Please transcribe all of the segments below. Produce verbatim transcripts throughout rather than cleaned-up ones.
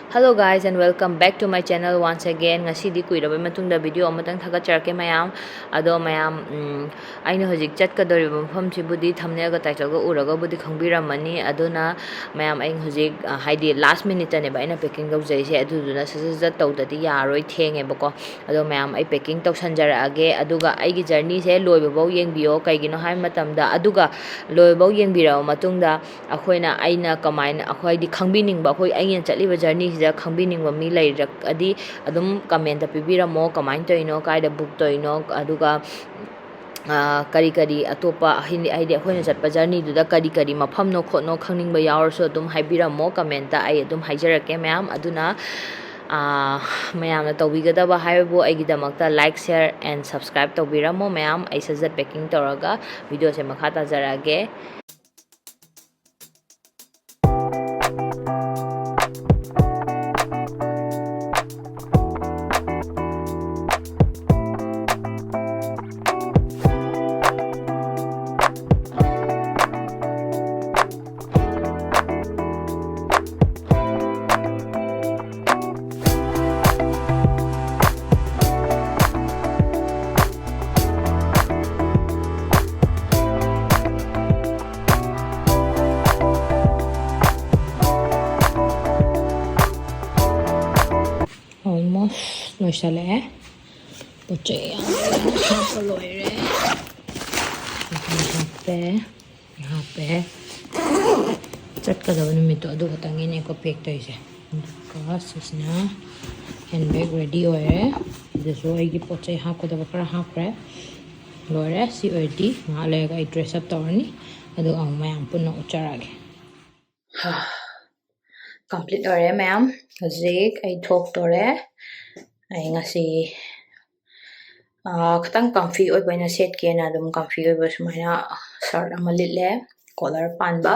Hello guys and welcome back to my channel once again. ꯉꯁꯤꯗꯤ ꯀꯨꯏꯔꯕꯩ ꯃꯇꯨꯡꯗ video ꯑꯃꯇꯪ ꯊꯥꯒꯠꯆꯔꯛꯀꯦ ꯃꯌꯥꯝ꯫ ꯑꯗꯣ ꯃꯌꯥꯝ, ꯎꯝ, ꯑꯩꯅ ꯍꯧꯖꯤꯛ ꯆꯠꯀꯗꯧꯔꯤꯕ ꯃꯐꯝꯁꯤꯕꯨꯗꯤ thumbnailꯒ titleꯒ ꯎꯔꯒꯕꯨꯗꯤ ꯈꯪꯕꯤꯔꯝꯃꯅꯤ꯫ ꯑꯗꯨꯅ ꯃꯌꯥꯝ, ꯑꯩ ꯍꯧꯖꯤꯛ, ꯑ, ꯍꯥꯏꯗꯤ last minuteꯇꯅꯦꯕ ꯑꯩꯅ packing ꯇꯧꯖꯩꯁꯦ, ꯑꯗꯨꯗꯨꯅ ꯁꯠ ꯁꯠ ꯁꯠ ꯇꯧꯗꯗꯤ ꯌꯥꯔꯣꯏ, ꯊꯦꯡꯉꯦꯕꯀꯣ꯫ ꯑꯗꯣ ꯃꯌꯥꯝ, ꯑꯩ packing ꯇꯧꯁꯟꯖꯔꯛꯑꯒꯦ, ꯑꯗꯨꯒ ꯑꯩꯒꯤ journeyꯁꯦ ꯂꯣꯏꯕꯐꯧ ꯌꯦꯡꯕꯤꯌꯣ꯫ ꯀꯩꯒꯤꯅꯣ ꯍꯥꯏꯕ ꯃꯇꯝꯗ, ꯑꯗꯨꯒ ꯂꯣꯏꯕꯐꯧ ꯌꯦꯡꯕꯤꯔꯕ ꯃꯇꯨꯡꯗ ꯑꯩꯈꯣꯏꯅ, ꯑꯩꯅ ꯀꯃꯥꯏꯅ, ꯑꯩꯈꯣꯏꯗꯤ ꯈꯪꯕꯤꯅꯤꯡꯕ, ꯑꯩꯈꯣꯏ, ꯑꯩꯅ ꯆꯠꯂꯤꯕ journeyꯁꯤꯗ ꯈꯪꯕꯤꯅꯤꯡꯕ ꯃꯤ ꯂꯩꯔꯒꯗꯤ ꯑꯗꯨꯝ commentꯇ ꯄꯤꯕꯤꯔꯝꯃꯣ꯫ ꯀꯃꯥꯏꯅ ꯇꯧꯔꯤꯅꯣ, ꯀꯥꯏꯗ book ꯇꯧꯔꯤꯅꯣ, ꯑꯗꯨꯒ, ꯑ, ꯀꯔꯤ ꯀꯔꯤ ꯑꯇꯣꯞꯄ, ꯍꯥꯏꯗꯤ, ꯍꯥꯏꯗꯤ ꯑꯩꯈꯣꯏꯅ ꯆꯠꯄ journeyꯗꯨꯗ ꯀꯔꯤ ꯀꯔꯤ ꯃꯐꯝꯅꯣ ꯈꯣꯠꯅꯣ ꯈꯪꯅꯤꯡꯕ ꯌꯥꯎꯔꯁꯨ ꯑꯗꯨꯝ ꯍꯥꯏꯕꯤꯔꯝꯃꯣ, commentꯇ ꯑꯩ ꯑꯗꯨꯝ ꯍꯥꯏꯖꯔꯛꯀꯦ ꯃꯌꯥꯝ꯫ ꯑꯗꯨꯅ, ꯑ, ꯃꯌꯥꯝꯅ ꯇꯧꯕꯤꯒꯗꯕ ꯍꯥꯏꯕꯕꯨ ꯑꯩꯒꯤꯗꯃꯛꯇ like, share and subscribe ꯇꯧꯕꯤꯔꯝꯃꯣ ꯃꯌꯥꯝ꯫ ꯑꯩ ꯁꯠ ꯁꯠ packing ꯇꯧꯔꯒ videoꯁꯦ ꯃꯈꯥ ꯇꯥꯖꯔꯛꯑꯒꯦ꯫ Almost ꯂꯣꯏꯁꯜꯂꯛꯑꯦ꯫ ꯄꯣꯠ ꯆꯩ ꯌꯥꯝ ꯍꯥꯞꯄ ꯂꯣꯏꯔꯦ꯫ ꯍꯥꯞꯄꯦ꯫ ꯍꯥꯞꯄꯦ꯫ ꯆꯠꯀꯗꯕ ꯅꯨꯃꯤꯠꯇꯣ ꯑꯗꯨ ꯈꯛꯇꯪꯒꯤꯅꯦꯀꯣ pack ꯇꯧꯔꯤꯁꯦ꯫ ꯑꯗꯨꯒ ꯁꯤꯁꯤꯅ handbag ready ꯑꯣꯏꯔꯦ꯫ ꯁꯤꯗꯁꯨ ꯑꯩꯒꯤ ꯄꯣꯠ ꯆꯩ ꯍꯥꯞꯀꯗꯕ ꯈꯔ ꯍꯥꯞꯈ꯭ꯔꯦ꯫ ꯂꯣꯏꯔꯦ꯫ ꯁꯤ ꯑꯣꯏꯔꯗꯤ ꯉꯥꯏꯍꯥꯛ ꯂꯩꯔꯒ ꯑꯩ dress up ꯇꯧꯔꯅꯤ꯫ ꯑꯗꯨꯒ ꯑꯃꯨꯛ ꯃꯌꯥꯝ ꯄꯨꯟꯅ ꯎꯠꯆꯔꯛꯑꯒꯦ꯫ Complete ꯑꯣꯏꯔꯦ ꯃꯌꯥꯝ꯫ ꯍꯧꯖꯤꯛ ꯑꯩ ꯊꯣꯛꯇꯣꯔꯦ꯫ ꯑꯩ ꯉꯁꯤ, ꯑꯥ, ꯈꯤꯇꯪ comfy ꯑꯣꯏꯕ ꯑꯣꯏꯅ ꯁꯦꯠꯀꯦꯅ ꯑꯗꯨꯝ comfy ꯑꯣꯏꯕ ꯁꯨꯃꯥꯏꯅ shirt ꯑꯃ ꯂꯤꯠꯂꯦ, collar ꯄꯥꯟꯕ,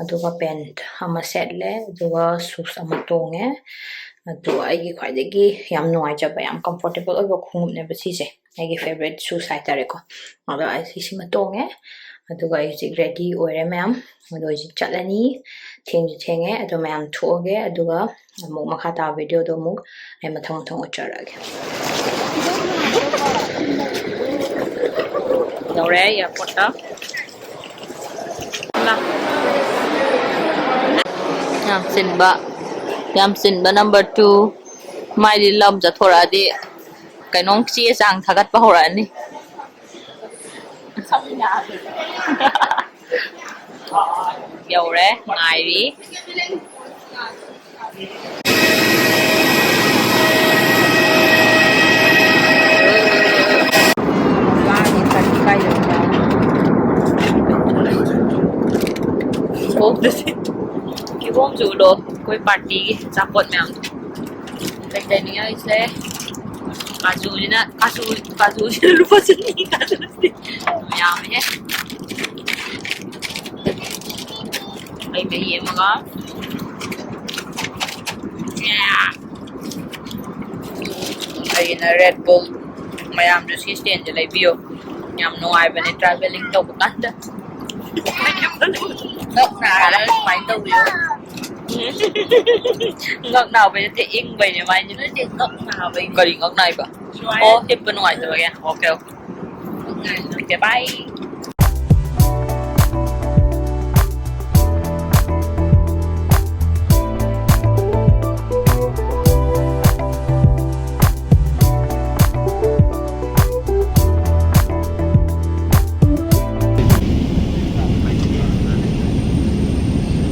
ꯑꯗꯨꯒ pant ꯑꯃ ꯁꯦꯠꯂꯦ, ꯑꯗꯨꯒ shoes ꯑꯃ ꯇꯣꯡꯉꯦ꯫ ꯑꯗꯨ ꯑꯩꯒꯤ ꯈ꯭ꯋꯥꯏꯗꯒꯤ ꯌꯥꯝ ꯅꯨꯡꯉꯥꯏꯖꯕ, ꯌꯥꯝ comfortable ꯑꯣꯏꯕ ꯈꯣꯡꯎꯞꯅꯦꯕ ꯁꯤꯁꯦ, ꯑꯩꯒꯤ favourite shoes ꯍꯥꯏꯇꯥꯔꯦꯀꯣ꯫ ꯑꯗꯣ ꯑꯩ ꯁꯤꯁꯤꯃ ꯇꯣꯡꯉꯦ꯫ ꯑꯗꯨꯒ ꯑꯩ ꯍꯧꯖꯤꯛ ꯔꯦꯗꯤ ꯑꯣꯏꯔꯦ ꯃꯌꯥꯝ꯫ ꯑꯗꯣ ꯍꯧꯖꯤꯛ ꯆꯠꯂꯅꯤ꯫ ꯊꯦꯡꯁꯨ ꯊꯦꯡꯉꯦ꯫ ꯑꯗꯣ ꯃꯌꯥꯝ ꯊꯣꯛꯑꯒꯦ, ꯑꯗꯨꯒ ꯑꯃꯨꯛ ꯃꯈꯥ ꯇꯥꯕ ꯚꯤꯗꯤꯑꯣꯗꯣ ꯑꯃꯨꯛ ꯑꯩ ꯃꯊꯪ ꯃꯊꯪ ꯎꯠꯆꯔꯛꯑꯒꯦ꯫ ꯌꯧꯔꯦ ꯑꯦꯌꯥꯔꯄꯣꯔꯠꯇ꯫ ꯌꯥꯝ ꯆꯤꯟꯕ, ꯌꯥꯝ ꯆꯤꯟꯕ ꯅꯝꯕꯔ ꯇꯨ꯫ ꯃꯥꯏꯗꯤ ꯂꯝ ꯆꯠꯊꯣꯔꯛꯑꯗꯤ ꯀꯩꯅꯣꯝ ꯆꯦ ꯆꯥꯡ ꯊꯥꯒꯠꯄ ꯍꯧꯔꯛꯑꯅꯤ꯫ ꯌꯧꯔꯦ, ꯉꯥꯏꯔꯤ꯫ ꯀꯤꯍꯣꯝꯗꯨꯗꯤ, ꯀꯤꯍꯣꯝꯁꯨ ꯎꯠꯂꯣ, ꯑꯩꯈꯣꯏ ꯄꯥꯔꯇꯤꯒꯤ ꯑꯆꯥꯄꯣꯠ ꯃꯌꯥꯝꯗꯣ꯫ ꯀꯩꯀꯩꯅꯣ ꯌꯥꯎꯔꯤꯁꯦ? ꯀꯥꯖꯨꯁꯤꯅ, ꯀꯥꯖꯨ, ꯀꯥꯖꯨꯁꯤꯅ ꯂꯨꯄꯥ ꯆꯅꯤ꯫ ꯀꯥꯖꯨꯁꯤ ꯌꯥꯝꯃꯦꯍꯦ꯫ ꯍꯩ ꯃꯍꯤ ꯑꯃꯒ꯫ ꯑꯩꯒꯤꯅ ꯔꯦꯗ ꯕꯨꯜ꯫ ꯃꯌꯥꯝꯁꯨ ꯁꯤ ꯁ꯭ꯇꯦꯟꯁꯦ ꯂꯩꯕꯤꯌꯨ꯫ ꯌꯥꯝ ꯅꯨꯡꯉꯥꯏꯕꯅꯦ ꯇ꯭ꯔꯥꯚꯦꯂꯤꯡ ꯇꯧꯕ ꯀꯥꯟꯗ꯫ ꯉꯛ ꯅꯥꯔꯒ ꯁꯨꯃꯥꯏꯅ ꯇꯧꯕꯤꯌꯨ꯫ ꯉꯛ ꯅꯥꯕꯩ ꯅꯠꯇꯦ, ꯏꯪꯕꯩꯅꯦ ꯃꯥꯏꯁꯦ꯫ ꯅꯠꯇꯦ, ꯉꯛ ꯅꯥꯕꯩꯅꯦ꯫ ꯀꯔꯤ ꯉꯛ ꯅꯥꯏꯕ? ꯁꯨꯃꯥꯏꯅ꯫ ꯑꯣ, ꯍꯤꯞꯄ ꯅꯨꯡꯉꯥꯏꯇꯕꯒꯤ꯫ Okay, okay. ꯉꯛ ꯅꯥꯏ꯫ ꯑꯣꯀꯦ, ꯕꯥꯏ꯫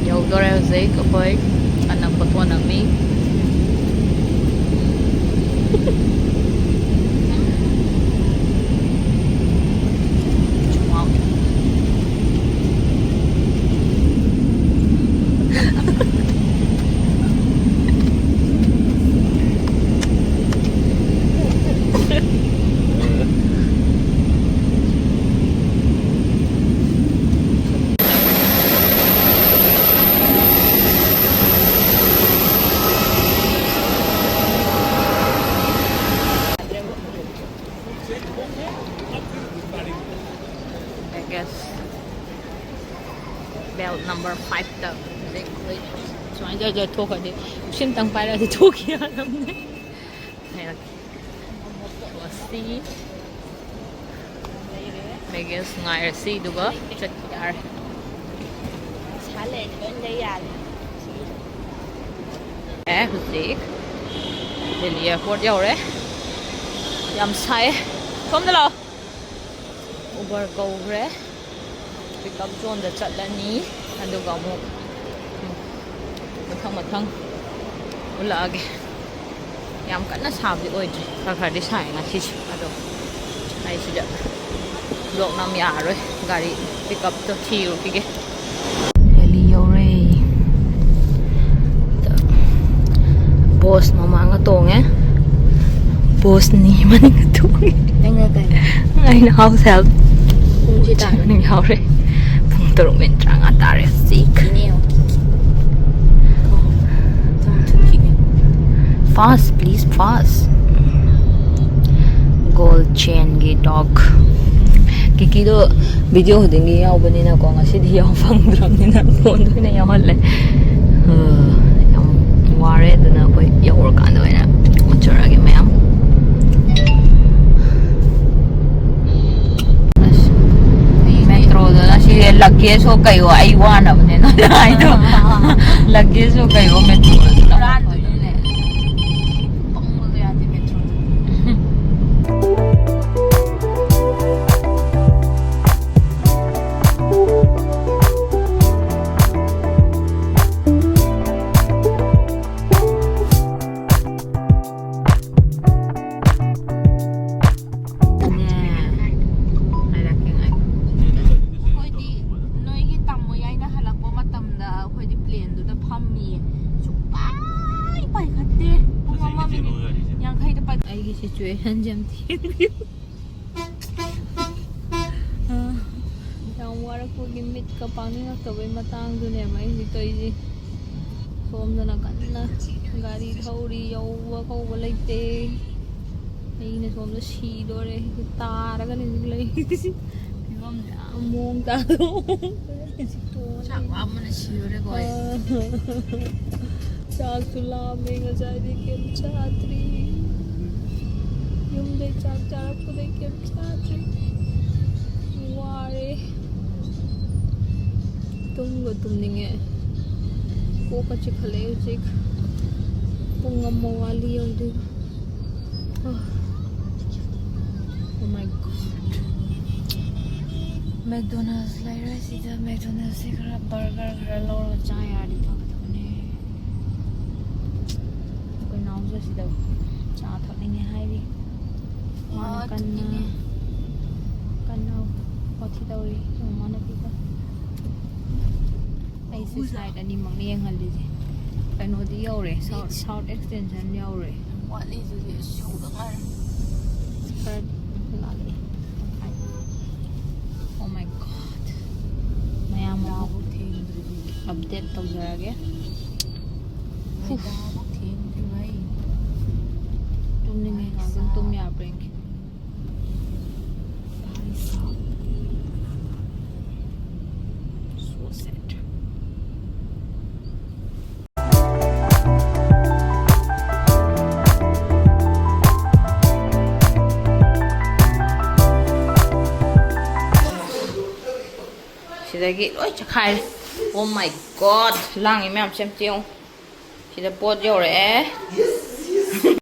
ꯌꯧꯗꯣꯔꯦ ꯍꯧꯖꯤꯛ ꯑꯩꯈꯣꯏ ꯀꯟꯅ ꯐꯣꯇꯣ ꯅꯝꯃꯤ꯫ ꯅꯝꯕꯔ ꯐꯥꯏꯚꯇ ꯍꯧꯖꯤꯛ ꯑꯩꯈꯣꯏ ꯁꯨꯃꯥꯏꯅ ꯖꯔ ꯖꯔ ꯊꯣꯛꯈ꯭ꯔꯗꯤ, ꯎꯁꯤꯟ ꯇꯪ ꯄꯥꯏꯔꯛꯑꯗꯤ ꯊꯣꯛꯈꯤ ꯌꯥꯔꯝꯅꯦ꯫ ꯍꯥꯏꯔꯛꯀꯦ꯫ ꯁꯤ ꯂꯩꯔꯦ꯫ ꯕꯦꯒꯦꯖ ꯉꯥꯏꯔꯁꯤ, ꯑꯗꯨꯒ ꯆꯠꯄ ꯌꯥꯔꯦ꯫ ꯄꯩꯁꯥ ꯂꯩꯔꯗꯤ ꯂꯣꯏ ꯂꯩ ꯌꯥꯔꯦ꯫ ꯑꯦ, ꯍꯧꯖꯤꯛ ꯗꯦꯜꯂꯤ ꯑꯦꯌꯥꯔꯄꯣꯔꯠ ꯌꯧꯔꯦ꯫ ꯌꯥꯝ ꯁꯥꯏꯌꯦ꯫ ꯁꯣꯝꯗ ꯂꯥꯛꯑꯣ꯫ ꯎꯕꯔ ꯀꯧꯈ꯭ꯔꯦ꯫ ꯄꯤꯛ ꯑꯞ ꯖꯣꯟꯗ ꯆꯠꯂꯅꯤ꯫ ꯑꯗꯨꯒ ꯑꯃꯨꯛ ꯃꯊꯪ ꯃꯊꯪ ꯎꯠꯂꯛꯑꯒꯦ꯫ ꯌꯥꯝ ꯀꯟꯅ ꯁꯥꯕꯗꯤ ꯑꯣꯏꯗ꯭ꯔꯤ, ꯈꯔ ꯈꯔꯗꯤ ꯁꯥꯏ ꯉꯁꯤꯁꯦ꯫ ꯑꯗꯣ ꯑꯩ ꯁꯤꯗ ꯕ꯭ꯂꯣꯛ ꯅꯝ ꯌꯥꯔꯔꯣꯏ꯫ ꯒꯥꯔꯤ ꯄꯤꯛ ꯑꯞꯇꯣ ꯊꯤꯔꯨꯈꯤꯒꯦ꯫ ꯗꯦꯜꯂꯤ ꯌꯧꯔꯦ꯫ ꯕꯣꯁ ꯃꯃꯥꯡꯗ ꯇꯣꯡꯉꯦ꯫ ꯕꯣꯁꯅꯤ ꯃꯅꯤꯡꯗ ꯇꯣꯡꯉꯦ꯫ ꯅꯪꯅ ꯀꯩꯅꯣ? ꯑꯩꯅ ꯍꯥꯎꯁ ꯍꯦꯜꯞ꯫ ꯄꯨꯡꯁꯦ ꯇꯥꯔꯦ꯫ ꯃꯅꯤꯡ ꯌꯥꯎꯔꯦ꯫ ꯄꯨꯡ ꯇꯔꯨꯛ ꯃꯤꯅꯤꯠ ꯇꯔꯥꯃꯉꯥ ꯇꯥꯔꯦ ꯍꯧꯖꯤꯛ꯫ ꯏꯅꯦ꯫ Fast, please, fast. Gold chainꯒꯤ dog꯫ ꯀꯤꯀꯤꯗꯣ video ꯈꯨꯗꯤꯡꯒꯤ ꯌꯥꯎꯕꯅꯤꯅꯀꯣ, ꯉꯁꯤꯗꯤ ꯌꯥꯎ ꯐꯪꯗ꯭ꯔꯕꯅꯤꯅ ꯐꯣꯟꯗ ꯑꯣꯏꯅ ꯌꯥꯎꯍꯜꯂꯦ꯫ ꯑ, ꯌꯥꯝ ꯋꯥꯔꯦ, ꯑꯗꯨꯅ ꯑꯩꯈꯣꯏ ꯌꯧꯔꯀꯥꯟꯗ ꯑꯣꯏꯅ ꯎꯠꯆꯔꯛꯑꯒꯦ ꯃꯌꯥꯝ꯫ ꯑꯁ, ꯃꯦꯇ꯭ꯔꯣꯗ ꯉꯁꯤꯁꯦ ꯂꯒꯦꯖ ꯍꯣ ꯀꯩꯍꯣ ꯑꯩ ꯋꯥꯅꯕꯅꯦ ꯅꯣꯏꯅ ꯍꯥꯏꯗꯣ꯫ ꯂꯒꯦꯖ ꯍꯣ ꯀꯩꯍꯣ ꯃꯦꯇ꯭ꯔꯣꯗ꯫ ꯍꯨꯔꯥꯟꯕꯗꯨꯅꯦ꯫ ꯄꯪꯕꯗꯣ ꯌꯥꯗꯦ ꯃꯦꯇ꯭ꯔꯣꯗ꯫ ꯍꯥꯏꯔꯛꯀꯦ ꯉꯥꯏꯈꯣ꯫ ꯑꯩꯈꯣꯏꯗꯤ ꯅꯣꯏꯒꯤ ꯇꯥꯃꯣ ꯌꯥꯏꯅ ꯍꯜꯂꯛꯄ ꯃꯇꯝꯗ ꯑꯩꯈꯣꯏꯗꯤ ꯄ꯭ꯂꯦꯟꯗꯨꯗ ꯐꯝꯃꯤꯌꯦ꯫ ꯁꯨꯡꯄꯥꯏ ꯄꯥꯏꯈꯠꯇꯦ꯫ ꯄꯨꯡ ꯑꯃ ꯃꯤꯅꯤꯠ ꯌꯥꯡꯈꯩꯗ ꯄꯥꯏ-, ꯑꯩꯒꯤ ꯁꯤꯆꯨꯋꯦꯁꯟꯁꯦ ꯌꯥꯝ ꯊꯦꯡꯕꯤꯌꯨ꯫ ꯑ, ꯌꯥꯝ ꯋꯥꯔꯛꯄꯒꯤ ꯃꯤꯠꯀ ꯄꯥꯡꯅꯤꯡꯉꯛꯇꯕꯩ ꯃꯇꯥꯡꯗꯨꯅꯦꯕ ꯑꯩ ꯍꯧꯖꯤꯛ ꯇꯧꯔꯤꯁꯦ꯫ ꯁꯣꯝꯗꯅ ꯀꯟꯅ ꯒꯥꯔꯤ ꯊꯧꯔꯤ, ꯌꯧꯕ ꯀꯧꯕ ꯂꯩꯇꯦ꯫ ꯑꯩꯅ ꯁꯣꯝꯗ ꯁꯤꯗꯣꯔꯦ꯫ ꯇꯥꯔꯒꯅꯦ ꯍꯧꯖꯤꯛ ꯂꯩꯔꯤꯁꯦ꯫ ꯃꯑꯣꯡ ꯇꯥꯗꯣ꯫ ꯆꯥꯛ ꯂꯥꯝꯕꯅ ꯁꯤꯗꯣꯔꯦꯀꯣ ꯑꯩ꯫ ꯑꯥ꯫ ꯆꯥꯛꯁꯨ ꯂꯥꯝꯃꯦ, ꯉꯁꯥꯏꯗꯤ ꯀꯩꯝ ꯆꯥꯗ꯭ꯔꯤ꯫ ꯌꯨꯝꯗꯩ ꯆꯥꯛ ꯆꯥꯔꯛꯄꯗꯩ ꯀꯩꯝ ꯆꯥꯗ꯭ꯔꯤ꯫ ꯋꯥꯔꯦ꯫ ꯇꯨꯝꯒ ꯇꯨꯝꯅꯤꯡꯉꯦ꯫ ꯀꯣꯛꯀ ꯆꯤꯛꯈꯠꯂꯛꯑꯦ ꯍꯧꯖꯤꯛ꯫ ꯄꯨꯡ ꯑꯃ ꯋꯥꯠꯂꯤ ꯌꯧꯗꯣꯏꯕ꯫ ꯑꯣ꯫ Oh my God. McDonald's ꯂꯩꯔꯦ ꯁꯤꯗ꯫ McDonald's ꯁꯦ ꯈꯔ burger ꯈꯔ ꯂꯧꯔꯒ ꯆꯥ ꯌꯥꯔꯗꯤ ꯐꯒꯗꯕꯅꯦ꯫ ꯑꯩꯈꯣꯏ ꯅꯥꯎꯁꯨ ꯁꯤꯗ ꯆꯥ ꯊꯛꯅꯤꯡꯉꯦ ꯍꯥꯏꯔꯤ꯫ ꯃꯥꯅ ꯑꯥ, ꯀꯟꯅ, ꯊꯛꯅꯤꯡꯉꯦ꯫ ꯀꯟꯅ ꯋꯥꯊꯤ ꯇꯧꯔꯤ ꯃꯃꯥꯟꯅꯕꯤꯒ꯫ ꯑꯩꯁꯦ side ꯑꯅꯤꯃꯛꯅ ꯌꯦꯡꯍꯜꯂꯤꯁꯦ꯫ ꯀꯩꯅꯣꯗꯤ ꯌꯧꯔꯦ, south, south extension ꯌꯧꯔꯦ꯫ ꯋꯥꯠꯂꯤ ꯑꯗꯨꯗꯤ, ꯑꯁ, ꯌꯧꯗ ꯉꯥꯏꯔꯦ꯫ Skirt ꯂꯥꯜꯂꯛꯑꯦ꯫ Oh my God. ꯃꯌꯥꯝ ꯑꯃꯨꯛ ꯊꯦꯡꯗ꯭ꯔꯤꯕꯤ꯫ Update ꯇꯧꯖꯔꯒꯦ꯫ ꯃꯦꯗꯥꯕꯨ ꯊꯦꯡꯗ꯭ꯔꯤꯕ ꯑꯩ꯫ ꯇꯨꯝꯅꯤꯡꯉꯦ, ꯉꯥꯛꯇꯪ ꯇꯨꯝ ꯌꯥꯕ꯭ꯔꯥ ꯌꯦꯡꯒꯦ꯫ So sad. ꯁꯤꯗꯒꯤ ꯂꯣꯏ ꯆꯈꯥꯏꯔꯦ꯫ Oh my God, ꯂꯥꯡꯉꯤ ꯃꯌꯥꯝꯁꯦ ꯑꯝꯇ ꯌꯦꯡꯉꯨ꯫ ꯁꯤꯗ ꯄꯣꯠ ꯌꯧꯔꯛꯑꯦ꯫